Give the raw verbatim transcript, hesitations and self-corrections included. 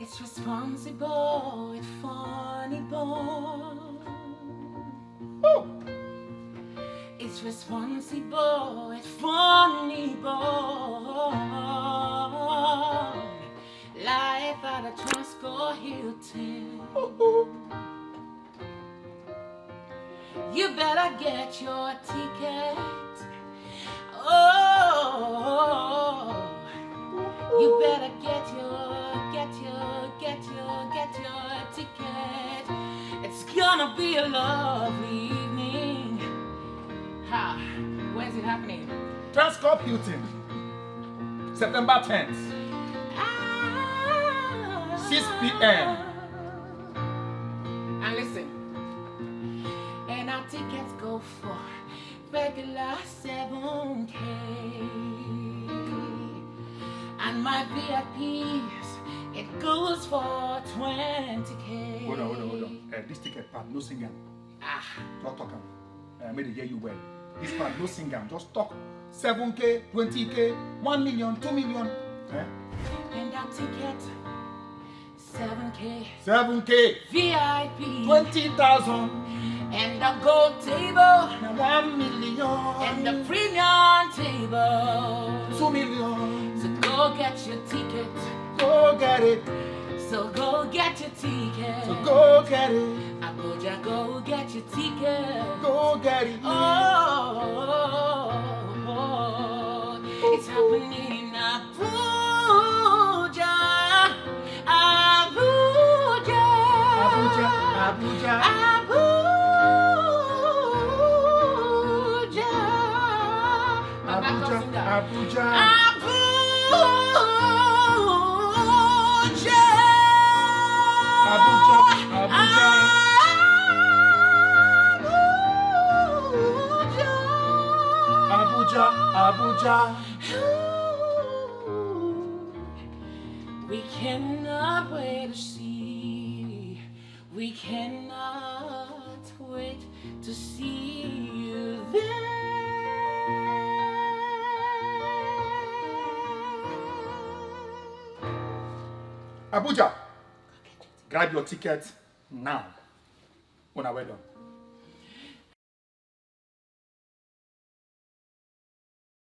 It's responsible, it's funny bone. Oh! It's responsible, it's funny bone. Life at a Transcorp Hilton. You better get your ticket. Oh, you better get your, get your, get your, get your ticket. It's gonna be a lovely evening. Ha! Where's it happening? Transcorp Hilton, September tenth, ah, six p.m. And listen, and our tickets go for regular seven K. And my V I Ps, it goes for twenty K. Hold on, hold on, hold on. Uh, this ticket part, no sing am. Ah. Don't talk am. Uh, make they hear you well. This part, no sing am. Just talk seven K, twenty K, one million, two million. Eh? And that ticket, seven K. Seven K. V I P. Twenty thousand. And the gold table. Now one million. And the premium table. Two million. So go get your ticket. Go get it. So go get your ticket. So go get it. Abuja, go get your ticket. Go get it. Oh, it's happening in Abuja. Abuja. Abuja. Abuja. Abuja. Abuja. Abuja. Abuja. Abuja. Abuja. Abuja. Abuja. We cannot wait to see. We cannot wait to see you there. Abuja, grab your ticket now. Una well done.